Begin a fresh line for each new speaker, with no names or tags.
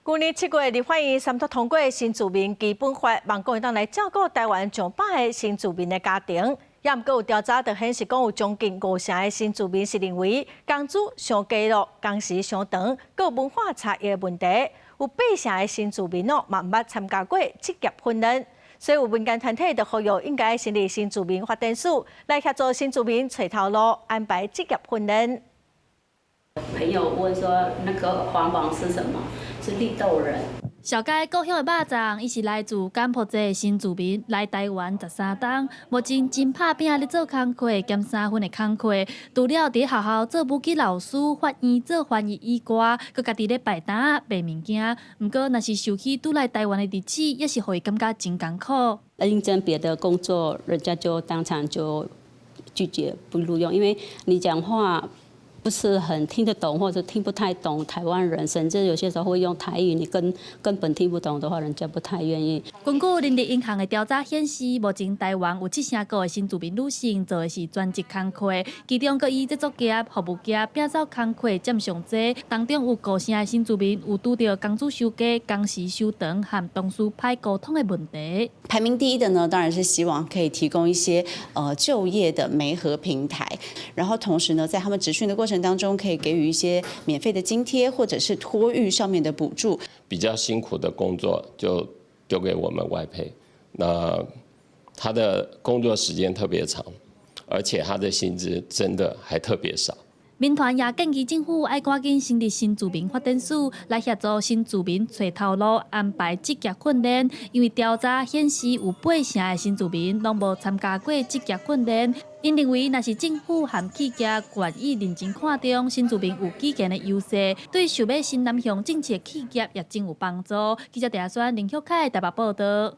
舊年7月，立法院三讀通過新住民基本法，望講會當來照顧台灣上百个新住民的家庭。也毋過有調查就顯示，講有將近五成的新住民是認為工資傷低囉，工時傷長，閣有文化差異的問題。有八成的新住民哦，嘛毋捌參加過職業訓練，所以有民間團體就呼籲應該成立新住民發展署，來協助新住民揣頭路，安排職業訓練。
朋友問說：那個黃黃是什麼？是綠豆仁。
紹介故鄉的肉粽，伊是來自柬埔寨的新住民，來台灣13冬，目前真拍拚咧做工課兼三份的工課，除了佇學校做母語老師、法院做翻譯以外，閣家己咧擺檔賣物件。毋過，若是想起拄來台灣的日子，也是予伊感覺真艱苦。
應徵別的工作，人家就當場就拒絕不錄用，因為你講話不是很聽得懂，或者聽不太懂台灣人，甚至有些時候會用台語，你根本聽不懂的話，人家不太願意。
根據人力銀行的調查顯示，目前台灣有七成五的新住民女性做的是全職工課，其中閣以製作業、服務業、摒掃工課佔上濟。當中有五成的新住民有拄著工資傷低、工時傷長和同事歹溝通的問題。
排名第一的呢，當然是希望可以提供一些就業的媒合平台，然後同時呢，在他們職訓的過程當中，可以給予一些免費的津貼，或者是托育上面的補助。
比較辛苦的工作就丟給我們外配，那他的工作時間特別長，而且他的薪資真的還特別少。
民團也建議政府愛趕緊成立新住民發展署，來協助新住民揣頭路、安排職業訓練。因為調查顯示有八成的新住民攏無參加過職業訓練。𪜶認為，若是政府和企業願意認真看重新住民有語言的優勢，對想欲新南向政策企業也真有幫助。記者鄭選林旭凱台北報道。